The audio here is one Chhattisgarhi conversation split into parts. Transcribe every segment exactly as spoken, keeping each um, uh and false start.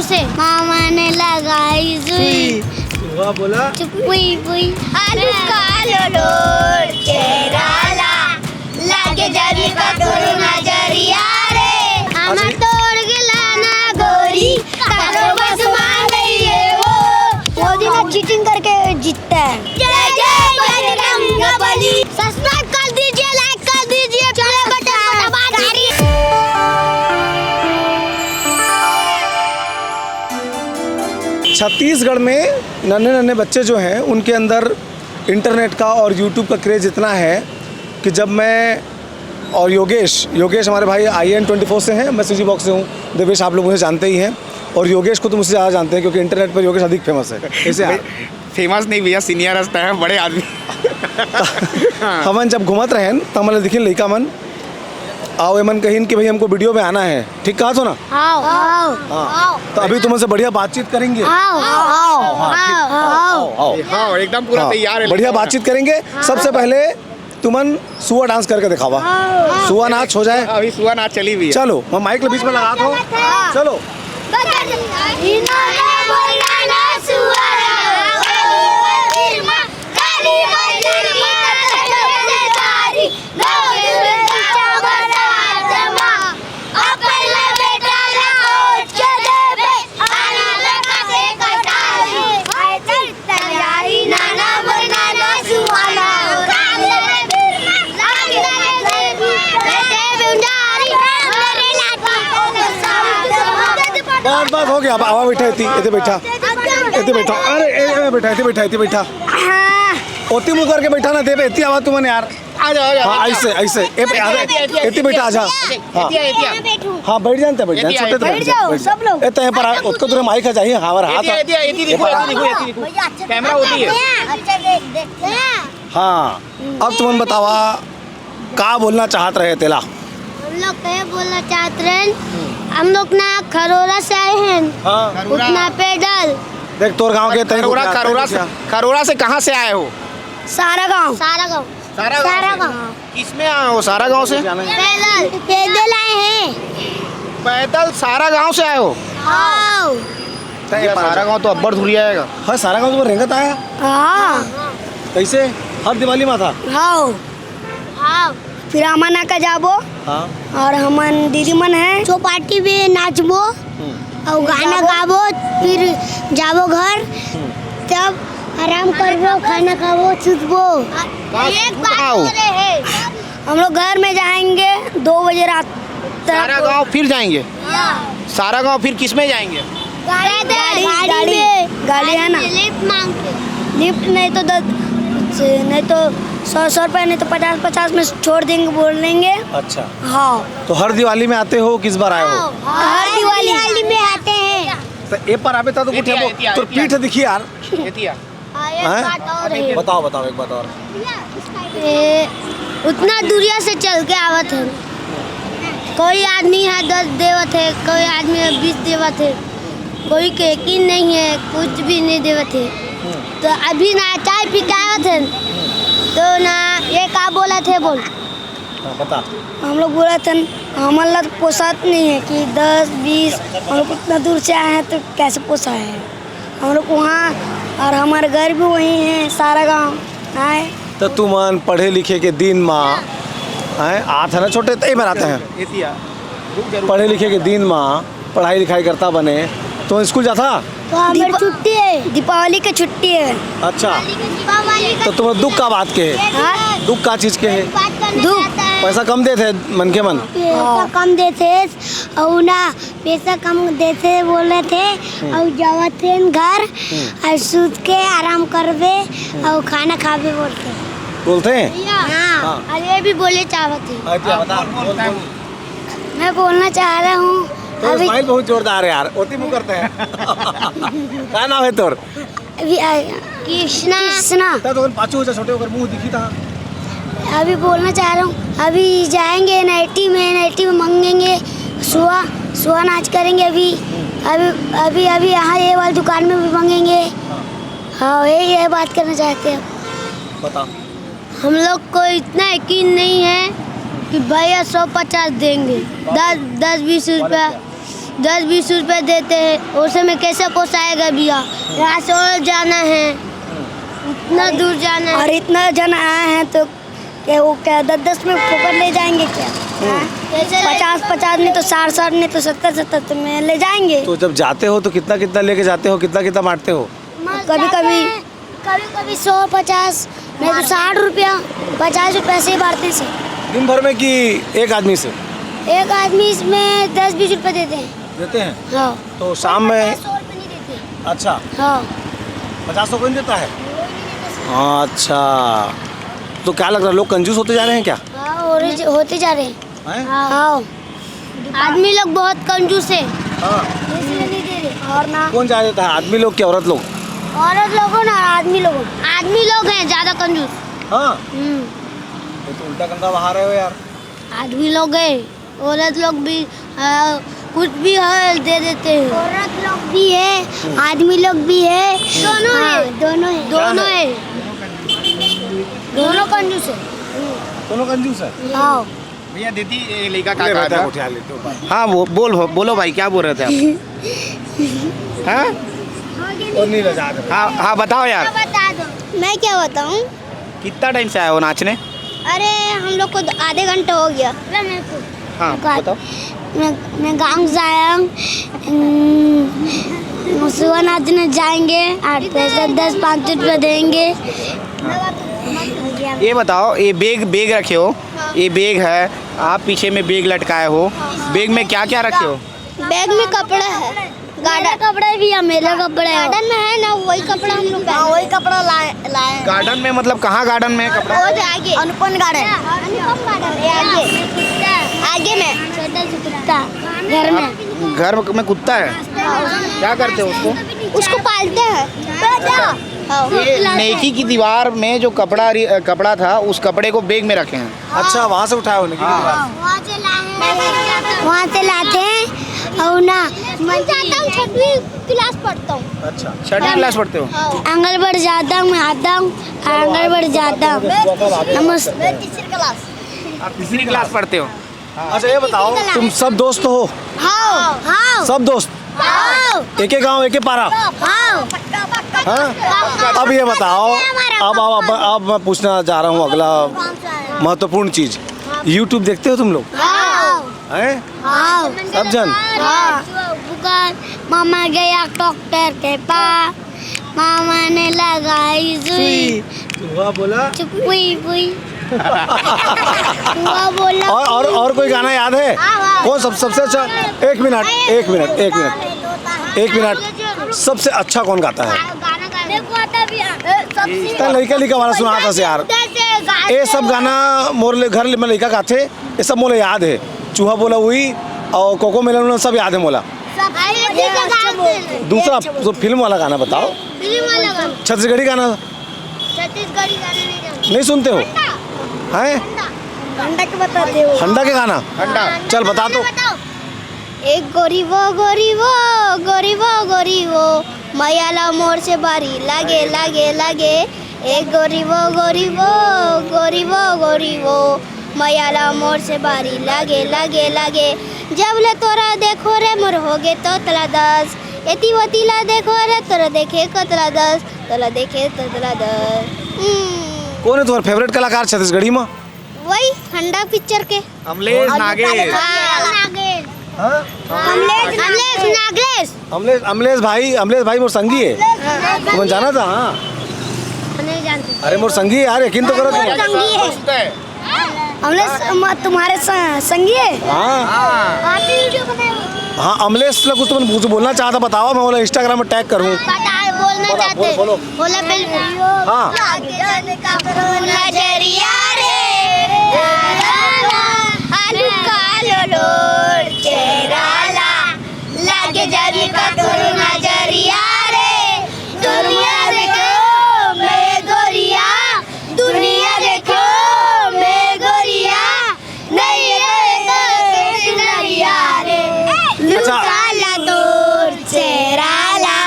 से मामा ने लगाई सुई। वाह, बोला। चुपुई पुई। आलू का लोलोर चेहरा ला, लागे जानी का तोरो नजरिया रे। आमा अच्छा। तोड़ गेला ना गोरी, कारो बस मान गई है वो। मोदी ना चीटिंग करके जीतता है। जय जय बजरंग बली। सब्सक्राइब कर दीजिए, लाइक कर दीजिए, प्ले बटन को दबा दीजिए। छत्तीसगढ़ में नन्हे नन्हे बच्चे जो हैं, उनके अंदर इंटरनेट का और यूट्यूब का क्रेज़ इतना है कि जब मैं और योगेश, योगेश हमारे भाई आई एन ट्वेंटी फ़ोर से हैं, मैं सी जी बॉक्स से हूँ। देवेश, आप लोग मुझे जानते ही हैं, और योगेश को तो मुझसे ज़्यादा जानते हैं क्योंकि इंटरनेट पर योगेश अधिक फेमस है। कैसे यार? फेमस नहीं भैया, सीनियर हंसता है, बड़े आदमी। हमन जब घूमत रहेन, त हमन ल दिखिन लइका मन, अउ एमन कहिन कि भाई, हमको वीडियो में आना है। ठीक कहा तो ना? आओ, आओ, आओ। तो अभी तुमन से बढ़िया बातचीत करेंगे। आओ, आओ, आओ, आओ, आओ। हाँ, एकदम पूरा हाँ, तैयार है बढ़िया लड़का। बातचीत करेंगे। हाँ। सबसे पहले तुमन सुआ डांस करके दिखावा। हाँ। सुआ नाच हो जाए। अभी सुआ नाच चली भी है। चलो, मैं माइक ले बीच में लगा दो। हाँ। चलो। बस, बस, हो गया। अब आवा, बैठा, एती, एती बैठा, एती बैठा। अरे, ए, ए, बैठा, एती बैठा, एती बैठा। ओती मुंह करके बैठा ना, देवे, एती आवा तुमन यार। आ जाओ, आ जाओ। हाँ, ऐसे, ऐसे। ए, पे, आ जा। एती बैठा, आजा। हाँ। एतिया, एतिया। हाँ, बैठ जानते, बैठ जान, एतिया, छोटे तो एतिया। बैठ जान, बैठ जाओ, सब लोग। ए, तय पर आ, ओतको दूर माइक आ जाही, हाँ, हमारा हाथ एतिया, आ। एतिया, एतिया, ए, देखो, पर आ। एतिया, देखो, एतिया, देखो। कैमरा होती है। अच्छा, देख, देखते हैं। हाँ, अब तुमन बतावा, का बोलना चाहत रहे तेला? हम लोग कहे बोलना चाहत रहे, हम लोग ना खरोरा से आए हैं। हाँ। उतना पैदल। देख, तोर गांव के तय खरोरा, खरोरा से, खरोरा से कहाँ से आए हो? सारा गांव। सारा गांव। सारा गांव सारा से? गांव। किस में आए हो? सारा गांव से? पैदल। पैदल आए हैं। पैदल सारा गांव से आए हो? हाँ। तय सारा गांव तो अब्बड़ धुरिया आएगा। हाँ, सारा गांव तो रेंगत आया। हाँ। कैसे? हर दिवाली में था? हाँ। हाँ। फिर अमन का जाबो। हाँ। और हमन दीदी मन है। चौपाटी में नाचबो। हम्म। और गाना गाबो, फिर जाबो घर। हम्म। तब आराम करबो, खाना खाबो, सुतबो। एक बात बताओ। बोले है। हम लोग घर में जाएंगे दो बजे रात तक। सारा गांव फिर जाएंगे? या। सारा गांव फिर किस में जाएंगे? गाड़ी, गाड़ी, गाड़ी गाड़ी। में। गाड़ी है ना? गाड़ी में लिफ्ट मांग के। लिफ्ट नहीं तो दस, नहीं तो सौ, सौ रुपए, नहीं तो पचास, पचास में छोड़ देंगे, बोल देंगे। अच्छा। हाँ। तो हर दिवाली में आते हो, किस बार आए हो? हाँ, हर दिवाली। दिवाली में आते हैं। तो ए पर आबे ता तो कुछ एतिया, हम एतिया, तोर एतिया। पीठ दिखी यार। एतिया। हाँ, एक हैं? बात और है। बताओ, बताओ, एक बात और। ए, उतना दूरिया से चल के आवत है। कोई आदमी है दस देवत है, कोई आदमी है बीस देवत है, कोई के यकीन नहीं है, कुछ भी नहीं देवत है। हम्म। तो अभी ना चाय पी के आवत है, तो ना ये का बोलत है बोल। हाँ, बता। हम लोग बोलत हन, हमन ला तो पोसात नहीं है कि दस, बीस, हम लोग इतना दूर से आए हैं तो कैसे पोसाए है? हम लोग वहाँ और हमारे घर भी वहीं है, सारा गांव आए। तो तुमन पढ़े लिखे के दिन मा, हैं, आत है ना छोटे, तई बर आते हैं। एतिया। पढ़े लिखे के दिन मा पढ़ाई लिखाई करता बने, तो स्कूल जाता? तो हमारी दीपा-, छुट्टी है, दीपावली की छुट्टी है। अच्छा। दीपावली का तो तुम्हें दुख का बात के है? हाँ? दुख का चीज के है? दुख। पैसा कम देते हैं मनखे मन? पैसा कम देते हैं और ना, पैसा कम देते बोले थे। हम्म। और जावत थे घर। हम्म। और सूत के आराम करबे। हम्म। और खाना खाबे बोलते। बोलते हैं? हाँ। हाँ। और ये भी बोले चाहते हैं। अच्छा, बता, बोल, बोल। मैं बोलना चाह रहा हूँ तो अभी। स्माइल बहुत जोरदार है यार, ओती मुँह करते हैं। का नाम है तोर? अभी आ, कृष्णा। कृष्णा। ता तो पाछू हो जा, छोटे होकर मुंह दिखी था। अभी बोलना चाह रहा हूँ, अभी जाएंगे एन आई टी में, एन आई टी में मांगेंगे सुआ, सुआ नाच करेंगे अभी। अभी, अभी, अभी यहाँ ये वाली दुकान में भी मांगेंगे। हाँ, यही, ये बात करना चाहते हैं। बता। हम लोग को इतना यकीन नहीं है कि भैया सौ पचास देंगे, दस, दस बीस रुपया। दस बीस रुपए देते हैं, उसे में कैसे पोसाएगा भैया? यहाँ से और जाना है, इतना दूर जाना है। और इतना जन आए हैं तो क्या वो क्या दस दस में फोकट ले जाएंगे क्या? हाँ? कैसे ले- पचास पचास नहीं तो साठ साठ नहीं तो सत्तर सत्तर तो में ले जाएंगे। तो जब जाते हो तो कितना कितना लेके जाते हो, कितना कितना बांटते हो? कभी कभी कभी कभी सौ पचास, नहीं तो साठ रुपया, पचास रुपया से ही बांटते हैं सर। दिन भर में कि एक आदमी से? एक आदमी इसमें दस बीस रुपए देते हैं। देते हैं? हाँ। तो शाम में? पचास सौ रुपये नहीं देते। अच्छा। हाँ। पचास सौ कोई नहीं देता है? कोई नहीं देता सर। हाँ, अच्छा। तो क्या लग रहा है, लोग कंजूस होते जा रहे हैं क्या? हाँ, और ज-, होते जा रहे हैं। हैं? हाँ। आदमी लोग बहुत कंजूस है। हाँ। इसलिए नहीं दे रहे। और ना कौन जा देता है, आदमी लोग कि औरत लोग? औरत लोगों ना आदमी लोगों। आदमी लोग हैं ज्यादा कंजूस। हाँ। हम्म। ये तो उल्टा गंगा बहा रहे हो यार। आदमी लोग हैं, औरत लोग भी, आ, कुछ भी हो दे देते हैं। औरत लोग भी है, आदमी लोग भी है। दोनों हाँ, है। दोनों है। दोनों है। दोनों कंजूस है। दोनों कंजूस है। हाँ। भैया, दीदी, ये लड़का का ले कहा बेटा, था? उठा लेते हो भाई। हाँ, वो बोल, बोलो भाई, क्या बोल रहे थे आप? हाँ? वो नहीं रजा रहे। हाँ, हाँ, बताओ यार। बता दो। मैं क्या बताऊँ? कितना टाइम से आए हो नाचने? अरे, हम लोग को आधे घंटा हो गया। हाँ, बता। बताओ। मैं, मैं गाँव से आया हूँ। हम्म, सुबह नाचने जाएंगे, आठ पैसे, दस पाँच रुपये देंगे। ये बताओ, ये बैग, बैग रखे हो, ये बैग है, आप पीछे में बैग लटकाए हो, बैग में क्या क्या रखे हो? बैग में कपड़ा है। गार्डन कपड़ा भी है, मेरा कपड़ा है। गार्डन में है ना, वही कपड़ा हम लोग पहने। हाँ, वही कपड़ा लाए, लाए हैं। गार्डन में मतलब कहाँ गार्डन में है कपड़ा? वो जो आगे। अनुपम गार्डन। अनुपम गार्डन, ये आगे। आगे में। छोटा सा कुत्ता, घर में। घर में कुत्ता है? क्या करते हो उसको? उसको पालते हैं। हाँ। ये नेकी की दीवार में जो कपड़ा रि-, कपड़ा था, उस कपड़े को बैग में रखे हैं। अच्छा, वहाँ से उठाया होने की हाँ। वहाँ से लाते हैं और ना, मैं जाता हूँ, छठवीं क्लास पढ़ता हूँ। अच्छा, छठवीं क्लास पढ़ते हो? आंगनबाड़ी जाता हूँ, मैं आता हूँ, आंगनबाड़ी जाता हूँ। नमस्ते। मैं तीसरी क्लास। आप तीसरी क्लास पढ़ते हो? अच्छा, ये बताओ, तुम सब दोस्त हो? हाँ। हाँ। सब दोस्त? हाँ। एक एक गांव, एक एक पारा? हाँ। हाँ? अब ये बताओ, अब, अब, अब, अब मैं पूछना चाह रहा हूँ अगला महत्वपूर्ण चीज, YouTube देखते हो तुम लोग? हाँ। हैं? हाँ। सब जन? हाँ। मामा गया डॉक्टर के पास, मामा ने लगाई सुई। सुई। चूहा बोला? चुपुई पुई। चूहा बोला? और, और, और कोई गाना याद है? हाँ, हाँ। कौन सब, सबसे अच्छा? एक मिनट, एक मिनट, एक मिनट, एक मिनट। सबसे अच्छा कौन गाता है? गाना गाने को आता भी है। इतना लड़का लड़का वाला सुना था यार। ये सब गाना मोर ले घर ले मैं लड़का गाथे, ये सब मोला याद है। चूहा बोला हुई और कोको मेलन सब याद है मोला। दूसरा तो फिल्म वाला गाना बताओ। फिल्म वाला गाना। छत्तीसगढ़ी गाना। छत्तीसगढ़ी गाना नहीं जानते। नहीं सुनते हो? हैं? हंडा के बताते हो। हंडा के गाना? हंडा। चल बता तो। एक गोरी वो, गोरी वो, गोरी वो, गोरी वो, मयाला मोर से बारी लागे, लागे, लागे। एक गोरी वो, गोरी वो, गोरी वो, गोरी वो, मयाला मोर से बारी लागे, लागे, लागे। जब ले तोरा देखो रे मोर होगे तोतला दस, एती वती ला देखो रे तोरा देखे कतला दस, तोला देखे तोतला दस। हम्म। कौन है तुम्हारा फेवरेट कलाकार छत्तीसगढ़ी में? वही हंडा पिक्चर के। अमलेश नागेश। हाँ। अमलेश, अमलेश नागेश। अमलेश, अमलेश भाई, अमलेश भाई मोर संगी है। तुमने जाना था? हाँ। नहीं जानते। अरे मोर संगी है यार, यकीन तो करो तुम। संगी है। अमलेश तुम्हारे संगी है? हाँ। आप भी वीडियो बनाए हो? हाँ, अमलेश ला कुछ तुमने कुछ बोलना चाहता, बताओ, मैं बोला Instagram में टैग करूँ। बोलना चाहते। बोलो। बोला पहले। हाँ। नजरिया रे, आलू कालो लोर चेहरा ला। लागे जाने का करो नजरिया रे, दुनिया देखो मैं गोरिया, दुनिया देखो मैं गोरिया, नहीं रे तो नजरिया रे, अच्छा। लुकाला तोर चेहरा ला।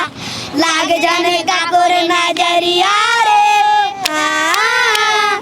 लाग जाने का कोर नजरिया रे। हाँ,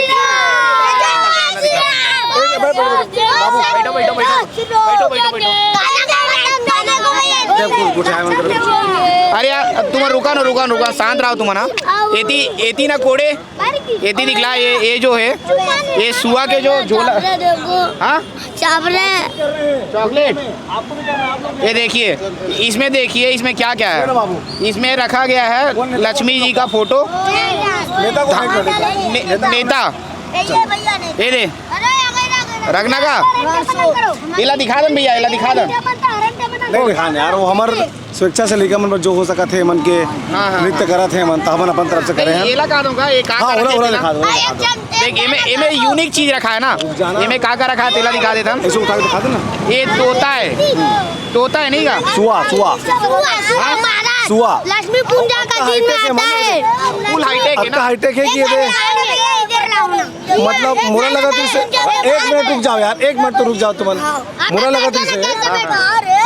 ए, बैठ, बैठ, बैठ। बाबू, बैठो, बैठो, बैठो। बैठो, बैठो, बैठो। देख, उठाया मन कर। अरे यार, अब तुम रुका ना, रुका ना, रुका, शांत रहो तुम ना। एती, एती ना कोड़े, एती दिखला, ये, ये जो है, ये सुआ के जो झोला, हाँ? चॉकलेट। ये देखिए, इसमें देखिए, इसमें क्या क्या है। इसमें रखा गया है लक्ष्मी जी का फोटो। नेता को नहीं करेगा। ने-, नेता। ये दे, रखना का? इला दिखा दन भैया, इला दिखा दन। नहीं दिखाने यार, वो हमर स्वेच्छा से लइका मन बर जो हो सकत हे, मन के हाँ, हाँ, नृत्य हाँ। करत हे मन, त हमन अपन तरफ से करे हन। एला का दूंगा, ये का हाँ, का ओला, रखे ओला तेला? दिखा दो, ओला दिखा दो। देख, एमे, एमे यूनिक चीज रखा है ना। रुक जाना। एमे का का रखा है, तेला दिखा देता। ऐसे उठा के दिखा दो ना। ये तोता है, तोता है नहीं का? सुआ, सुआ। सुआ, सुआ महाराज। सुआ। लक्ष्मी पूजा का दिन में आता है। फुल हाईटेक है ना? आपका हाईटेक है कि ये दे? इधर लाओ ना। मतलब, मोला लगत रहिसे, एक मिनट रुक जाओ यार, एक मिनट तो रुक जाओ तुमन। मोला लगत रहिसे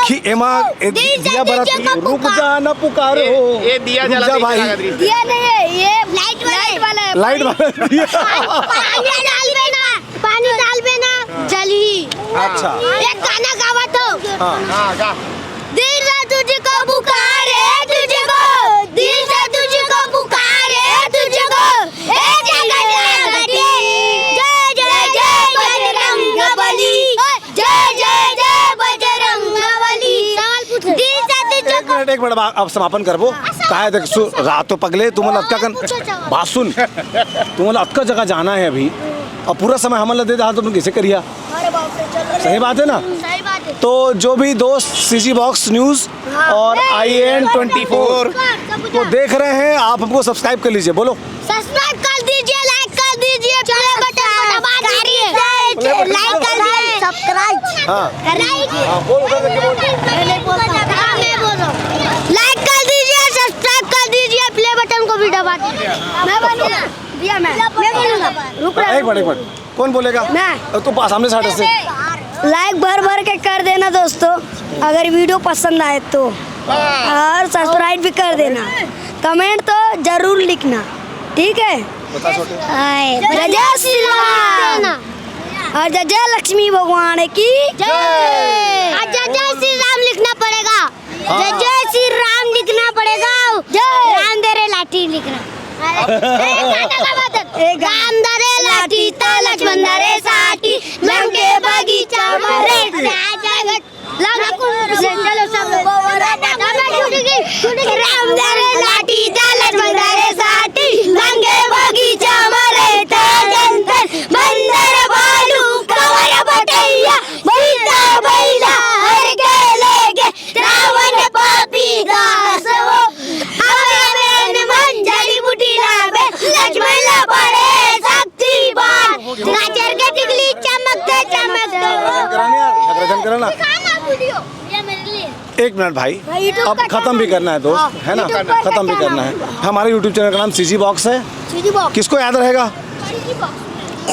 कि एमा ए दिया बरत, रुक जा ना पुकारो। ये, ये दिया रुक जला जा भाई। दिया नहीं है, ये लाइट वाला है। लाइट वाला दिया। पानी डालबे ना, पानी डालबे ना, जलही। अच्छा। एक गाना गावत हो। हाँ। हाँ, गा। दिल से तुझको पुकारे तुझको, दिल से तुझको पुकारे तुझको, ए जंगल रागटी। जय जय जय बजरंग बली, जय जय जय बजरंग बली। सवाल पूछो। दिल से तुझको एक मिनट, एक मिनट, अब समापन करबो। काहे देख, सु-, रात तो पगले, तुमन अतका कन, बात सुन, तुमन अतका जगह जाना है अभी, अब पूरा समय हमन ला दे दे, हाल तुमन कैसे करिया? अरे बाप रे, चलो। सही बात है ना? सही बात है। तो जो भी दोस्त सीजी बॉक्स न्यूज़ हाँ। और आई एन ट्वेंटी फोर को देख रहे हैं, आप हमको सब्सक्राइब कर लीजिए। बोलो। सब्सक्राइब कर दीजिए, लाइक कर दीजिए, प्ले बटन को दबा दीजिए। लाइक कर दीजिए, सब्सक्राइब हाँ। कर दीजिए। हाँ, बोल, उधर देख के बोल। मैं नहीं बोलता। हाँ, मैं बोल रहा हूँ। लाइक कर दीजिए, सब्सक्राइब कर दीजिए, प्ले बटन को भी दबा दीजिए। मैं बोलूँगा। दिया मैं। मैं बोलूँगा। रुक रहा एक हूँ। मिनट, एक मिनट। कौन बोलेगा? मैं। अब तू पा-, सामने से हट से। लाइक भर भर के कर देना दोस्तों, अगर वीडियो पसंद आए तो, और सब्सक्राइब भी कर देना। कमेंट तो जरूर लिखना, ठीक है? बता छोटे। हाय, जय जय श्री राम। और जय जय लक्ष्मी भगवान की जय। और जय जय श्री राम लिखना पड़ेगा। हाँ। जय जय श्री राम लिखना पड़ेगा। जय। राम दे रे लाठी लिखना। एक गाना गा दे। एक गाना। राम दे रे लाठी ता लक्ष्मण दे रे साठी, लंके बगीचा में रे। लंके, चलो सब लोग। राम दे रे लाठी ता लक्ष्मण दे रे साठी, लंके बगीचा में रे। जंतर मंतर बालू कवर बटैया, सीता बैला हर के लेके रावण पापी दास वो। अबे अबे हनुमान जड़ी बूटी लावे, लक्ष्मण ला पड़े शक्ति बाण। गाजर के टिकली चमकते चमकते वो। झगड़ा नहीं यार, झगड़ा झगड़ा ना। दिखाना वीडियो, ये मेरे लिए। एक मिनट भाई, भाई, YouTube अब का खत्म भी channel करना है दोस्त, हाँ, है ना? YouTube का खत्म भी channel करना है। है। हमारे YouTube चैनल का नाम सीजी बॉक्स है। CG box. किसको याद रहेगा?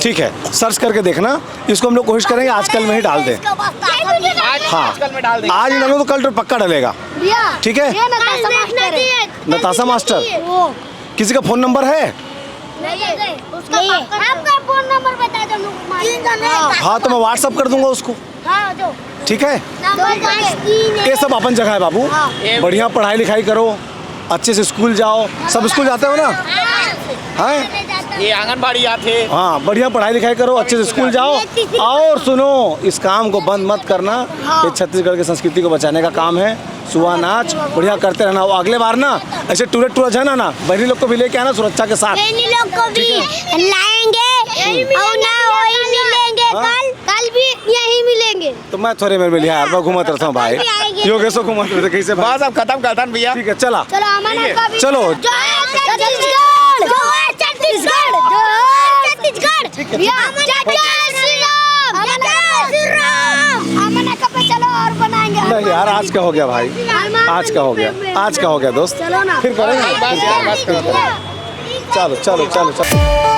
ठीक है, सर्च करके देखना, इसको हम लोग कोशिश करेंगे आजकल में ही डाल दें। इसका बस ताकत नहीं है। आज, हाँ। आजकल में डाल देंगे। आज नहीं डालूँ तो कल तो पक्का डलेगा। भैया, ठीक है? ये नताशा कल मास्टर है। देखना चाहिए। नताशा मास्टर? वो। किसी का फोन नंबर है? नहीं है। उसका नहीं है। पापा आपका फोन नंबर बता दो, हम लोग मारेंगे। हाँ। हाँ, तो मैं WhatsApp कर दूंगा उसको। हाँ, जो। ठीक है? नंबर पाँच तीन है। ये सब अपन जगह है बाबू। हाँ। बढ़िया पढ़ाई लिखाई करो, अच्छे से स्कूल जाओ। सब स्कूल जाते हो ना? हाँ। हैं? ये आंगनबाड़ी आते। हाँ, बढ़िया पढ़ाई लिखाई करो, अच्छे से स्कूल जाओ। और सुनो, इस काम को बंद मत करना। हाँ। ये छत्तीसगढ़ की संस्कृति को बचाने का काम है। सुआ नाच बढ़िया करते रहना। वो अगले बार ना ऐसे टूरा टूरा जाना ना, बहनी लोग को भी लेके आना सुरक्षा के साथ। बहनी लोग को भी ठीक है? लाएंगे। और ना वही मिलेंगे हाँ? कल, कल भी यही मिलेंगे। तो मैं थोड़े मेरे में लिया यार, मैं घूमत रहता हूँ भाई। कल भी आएंगे। योगेशो घूमत रहते कैसे भाई? बस अब खत्म करता हूँ भैया। ठीक है, चला। चलो, अमन ठीक है। आपका भी चलो। जय छत्तीसगढ़, जय छत्तीसगढ़, जय छत्तीसगढ़। ठीक है, ठीक है। भैया, जय जय श्री राम, जय जय श्री राम। अमन का पे चलो और बनाएंगे। नहीं यार, आज का हो गया भाई, आज का हो गया, आज का हो गया दोस्त। चलो ना। फिर करेंगे। बस यार, बस करो। चलो, चलो, चलो, चलो।